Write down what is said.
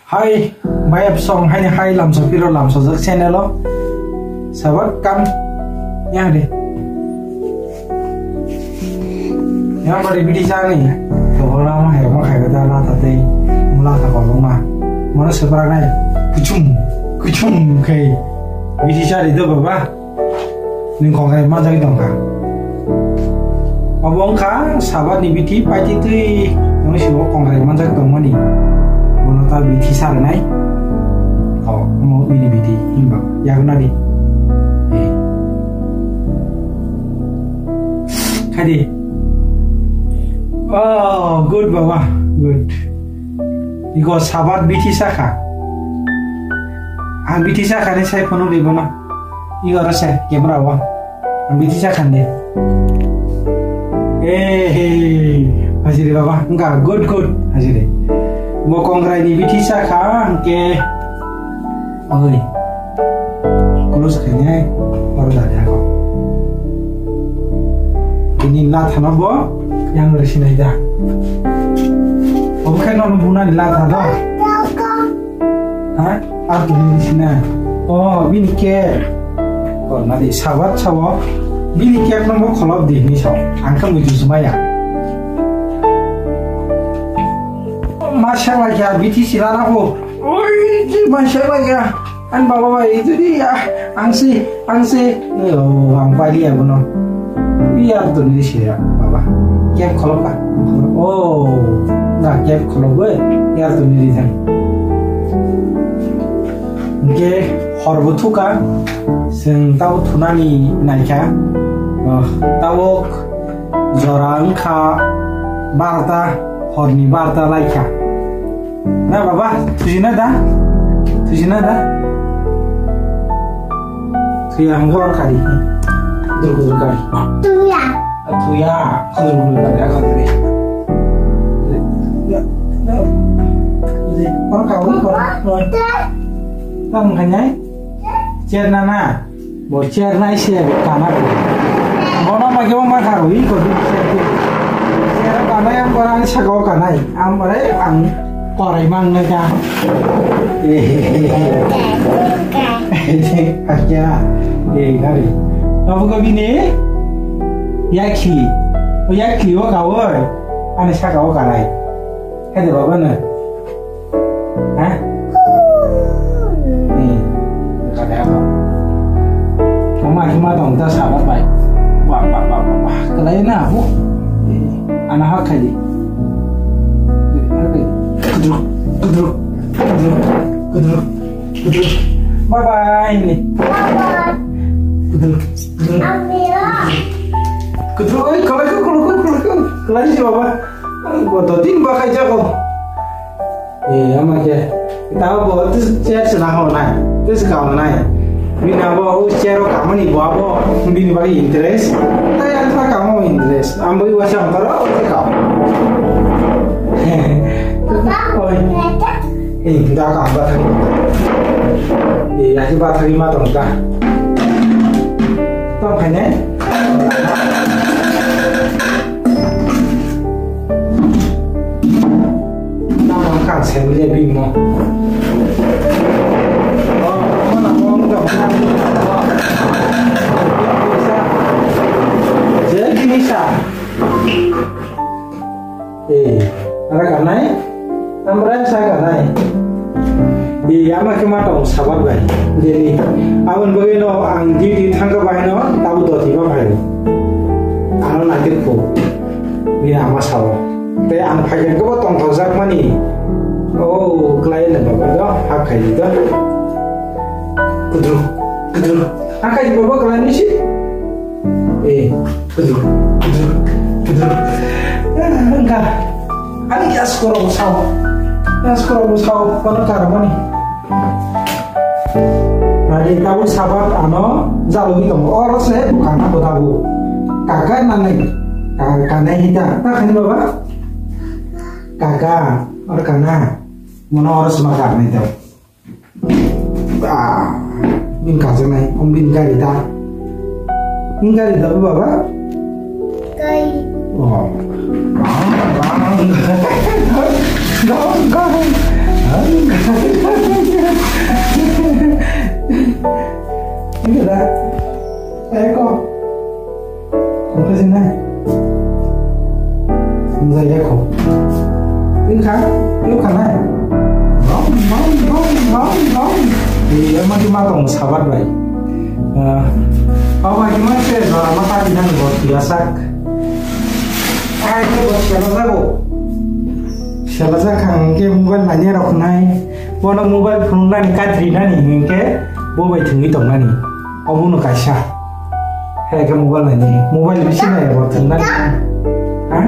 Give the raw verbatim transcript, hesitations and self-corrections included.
Hai, bayap song hai hai lamsa piro lamsa jak channel o. Sabat kam yang de. Yang pada bidi jani. Dohora ma hai ma khai da la ta tei. Mula ta ko ma. Mana separang nai. Kuchum, kuchum kai. Bidi jari do baba. Nwng kongrai manjagwi tongkha. Obo wngkha sabatni bithi paititwi tongwi sibo kongrai manjak tongmani. Bono ta bithi sa rwnai. O, omo bini bithi hinba yagnadi. Khadi. Oh, good baba, good. Igo sabat bithi sakha. Ang bithi sakha ni sai phone ri bono. Igo ro se camera o. Ang bithi sakha ni. Eh, hajiri baba, enggak good good hajiri. Bo kongrai ni bithi sakha angke. Oi. Close khainai, oro dari ako. Ini lathano bo yang risi nai da. Obo khe nono bunani latha do. Ha? Ar tuni risi na. Oh, bini ke. Oh, nadi sabat sawo. Bini ke nono kholop di ni so. Angka muju sumaya. Masya Allah ya, B T C lana ko. Oi, masya Allah ya. An baba bai, itu dia. Angsi, angsi. Oh, ang pali ya bono. Biar tu ni sih ya, baba. Kep kholok ka? Oh, na kep kholok gue. Biar tu ni sih. Oke, hor buthuka. Seng tau thunani naikha. Oh, tawok. Jora wngkha barta, horni barta laikha. Na baba, thujina da? Thujina da? Thuya hwnwi oro kari. Kudur kudur kari. Thuya. Thuya, kudur kudur kari, oro kari. Oro kawi, oro. Tamo kanyai? Cherna na? Bo chair nai se kana ko. Bono ma kebo ma kha rwi ko di chair di. Chair kana yang ko ang sa ko kanai. Am bare ang korai mang na ka. Acha. Eh, gari. Abu ko bini. Yakhi. O yakhi o ka oi. Ani sa ka o kanai. Hede baba na. Ha? Ni, kada apa? Mama hima tong ta sabat bai. Wah, wah, wah, wah, wah. Kalai na, bu. Ana hak khai di. Kudruk, kudruk, kudruk, kudruk, kudruk. Bye bye ni. Bye bye. Kudruk, kudruk. Amira. Kudruk, oi, kalai ko, kalai ko, kalai ko. Kalai si baba. Bo to tin ba khai jago. Eh, ama khe. Tabo bo tu chair se na ho nai. Tu se ka nai. Bini abo o chair o kamani bo abo bini bari interest. Tai ang ta kamo interest. Ambo i wasa ang tara o te ka. Oi. Eh, da ka ba thari. Eh, ya ba thari ma tong ka. Tong khai ne? Nang ang kan se bile bimo. Je bini sa. Eh, ara kanai? Amra sa kanai? Di ama khe ma tong sabat bai. Deni. Abon bagwi no ang di di thangka bai no tabu doti ba bai. Ano nangkir ko. Bini ama sao. Te ang phaigen ko tong thok jak mani. Oh, klai le baba do, ha khai di do. Kudru, kudru. Ha khai di baba klai ni si. Eh, kudur, kudur, kudur. Engka. Ani ya skoro bo sao. Ya skoro bo sao, kono karamani. Ani tabuk sabat ano jalo ni tongo. Oro se bukana botabu. Kaka nani, ka-, kanai hita. Na khani baba? Kaka, or kana. Mono oro sema kanai tau. Ah, bin kajaknai, om bin gari da. Bin gari da, baba? Gari. Oh. Dong, dong. Wngkha da? Eko. Wngkha se nai. Wngkha eko. Wngkha? Wngkha nai. Bom, bom, bom, bom, bom. Iya, mati matong sabar bai. Ah, apa gimana sih? Jora mata di nang bot biasa. Ai, ini bot siapa sih, Bu? Siapa sih, Kang? Ke mobile nanya rok nai. Bono mobile phunuknani kadri nani hinkhe bo bai thwngwi tongnani. Obono kaisa. Hai khe mobile naini. Mobile bisi nai bo thwngnani. Ha?